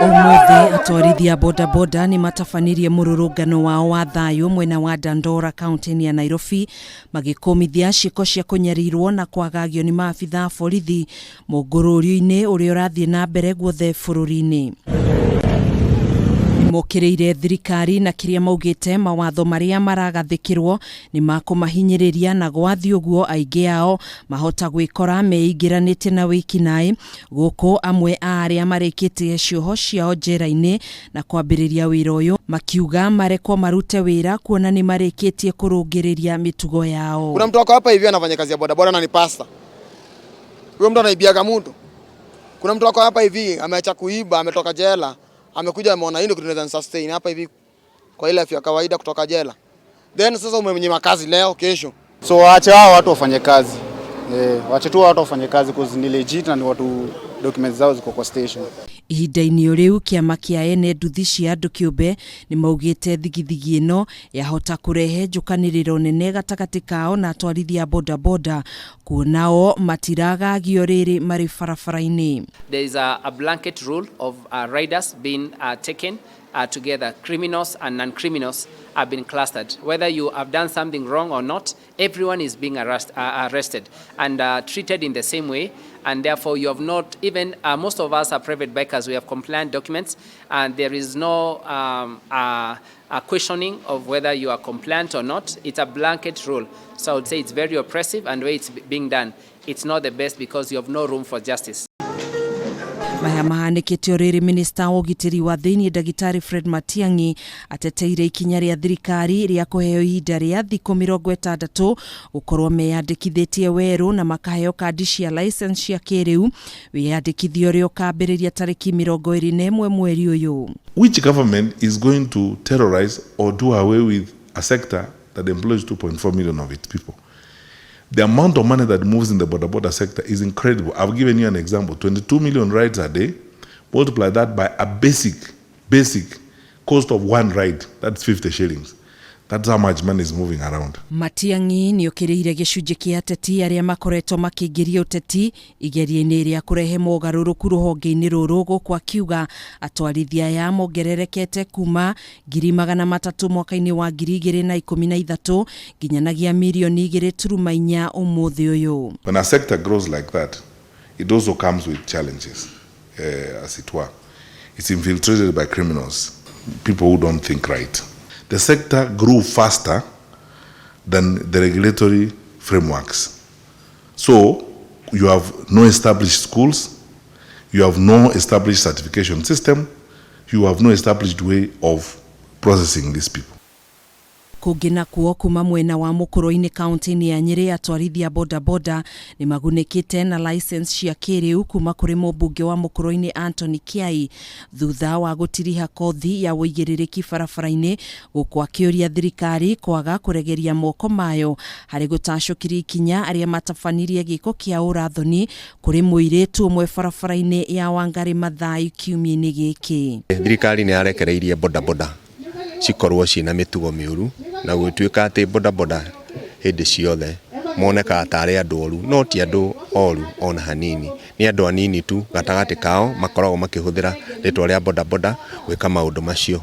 Ũmũthĩ atwarithia bodaboda nĩ matabanirie mũrũrũngano wao wa thayũ mwena wa Dandora kaunti-inĩ ya Nairobi, magĩkũmithia ciĩko cia kũnyarirwo na kwagagio nĩ maabitha a borithi mũngũrũrio-inĩ ũrĩa ũrathiĩ na mbere guothe bũrũri-inĩ. Nĩmokĩrĩire thirikari na kĩrĩa maugĩte mawatho marĩa maragathĩkĩrwo nĩ makũmahinyĩrĩria, na gwathiĩ ũguo aingĩ ao mahota gwĩkora meingĩranĩtie na wĩkinaĩ, gũkũ amwe a arĩa marĩkĩtie cioho ciao njera-inĩ na kwambĩrĩria wĩra ũyũ makiuga marekwo marute wĩra kuona nĩ marĩkĩtie kũrũngĩrĩria mĩtugo yao. Kuna mtu wako hapa hivi anafanya kazi ya bodaboda na ni pasta. Huyo mtu anaibiaga mtu. Kuna mtu wako hapa hivi ameacha kuiba, ametoka jela, amekuja ameona hii ndio kitu inaweza sustain hapa hivi kwa ile afya kawaida kutoka jela. Then sasa umemnyima kazi leo, kesho. So waache hao watu wafanye kazi. Waache tu watu wafanye kazi, cause ni legit na ni watu documents zao ziko kwa station. Ihinda-inĩ o rĩu, kĩama kĩa ene nduthi cia andũ kĩũmbe nĩ maugĩte thigithigi ĩno yahota kũrehe njũkanĩrĩro nene gatagatĩ kao na atwarithia a bodaboda, kuona o matiragagio rĩrĩ marĩ barabara-inĩ. There is a blanket rule of riders being taken together. Criminals and non-criminals have been clustered. Whether you have done something wrong or not, everyone is being arrested and treated in the same way. And therefore, you have not even, most of us are private bikers, we have compliant documents, and there is no a questioning of whether you are compliant or not. It's a blanket rule. So I would say it's very oppressive, and the way it's being done, it's not the best because you have no room for justice. Maya mahanĩkĩte o rĩrĩ minista wa ũgitĩri wa thĩinĩ ndagĩtarĩ Fred Matiang'i ateteire ikinya rĩa thirikari rĩa kũheo ihinda rĩa thikũ 60 gũkorwo meyandĩkithĩtie werũ na makaheo kandi cia license cia kĩrĩu, wĩyandĩkithia ũrĩa ũkambĩrĩria tarĩki 21 mweri ũyũ. Which government is going to terrorize or do away with a sector that employs 2.4 million of its people? The amount of money that moves in the boda boda sector is incredible. I've given you an example: 22 million rides a day. Multiply that by a basic cost of one ride, that's 50 shillings. That's how much money is moving around. Matiang'i nĩ okĩrĩire gĩcunjĩ kĩa ateti arĩa makoretwo makĩingĩria ũteti igeria-inĩ rĩa kũrehe mogarũrũku rũhonge-inĩ rũrũ, gũkũ akiuga atwarithia aya mongererekete kuma 300,000 mwaka-inĩ wa 2013 nginyanagia mirioni 2.4 ũmũthĩ ũyũ. When a sector grows like that, it also comes with challenges, as it were. It's infiltrated by criminals, people who don't think right. The sector grew faster than the regulatory frameworks. So you have no established schools, you have no established certification system, you have no established way of processing these people. Kũngĩ nakuo, kuma mwena wa mũkũrũ-inĩ kaunti-inĩ ya Nyĩrĩ, atwarithia bodaboda nĩ magunĩkĩte na license cia kĩrĩu kuma kũrĩ mũmbunge wa mũkũrũ-inĩ Anthony Kiai thutha wa gũtiriha kothi ya ũigĩrĩrĩki barabara-inĩ, gũkũ akĩũria thirikari kwaga kũregeria moko mayo harĩ gũtacũkĩria ikinya arĩa matabanirie gĩko kĩa ũrathoni kũrĩ mũirĩtu ũmwe barabara-inĩ ya Wangari Maathai kiumia-inĩ gĩkĩ. Thirikari nĩ yarekereirie bodaboda cikorwo ciĩna mĩtugo mĩũru, na gũgĩtuĩka atĩ bodaboda hĩndĩ ciothe monekaga tarĩ andũ oru, no ti andũ oru ona hanini. Nĩ andũ anini tu gatagatĩ kao makoragwo makĩhũthĩra rĩtwa rĩa bodaboda gwĩka maũndũ macio.